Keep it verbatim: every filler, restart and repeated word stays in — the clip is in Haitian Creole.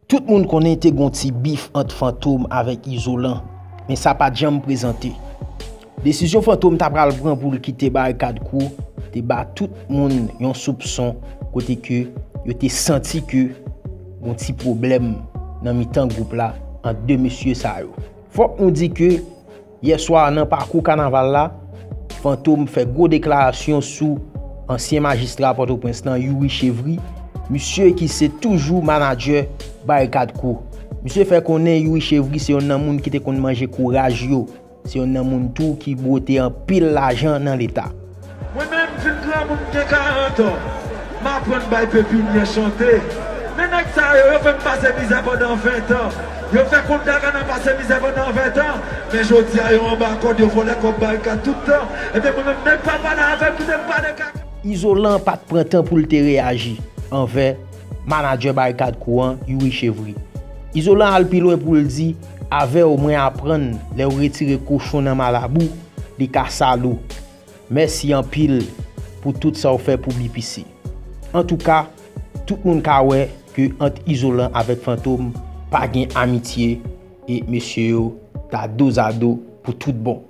Tout moun konnen te gon ti bif ant Fantom avèk Izolan, men sa pa t janm prezante. Desizyon Fantom ta pral pran pou l kite Barikad Crew te ba tout moun yon soupson kote ke yo te santi ke gon ti pwoblèm nan mitan gwoup la ant de mesye sa yo. Fòk nou di ke yè swa nan pakou kanaval la, Fantom fè gwo deklarasyon sou ansyen majistra Pòtoprens lan, Youri Chevry, misye ki se toujou manadjè Barikad Crew. Misye fè konnen Youri Chevry se yonn nan moun ki te konn manje kouraj yo. Se yonn nan moun tou ki bwote anpil lajan nan leta. Mwen menm, m fin granmoun, m gen karant an. M aprann bay pepinyè chante. Men nèg sa yo, yo fè m pase mizè pandan ven tan. Yo fè Kout Dagana pase mizè pandan ven tan. Men jodi a, yo anba kòd, yo vòlè kòb Barikad tout tan. Ebyen, mwen menm, nèg pa pale avè m, kite m pale kaka. Izolan pa t pran tan pou l te reyaji anvè manadjè Barikad Crew an, Youri Chevry. Izolan al pi lwen pou l di, avè w mwen aprann lè w retire kochon nan malabou, li ka sal ou. Mèsi anpil pou tout sa w fè pou B P C. Antouka, tout moun ka wè ke ant Izolan avèk Fantom pa gen amitye e mesye yo ta dozado pou tout bon.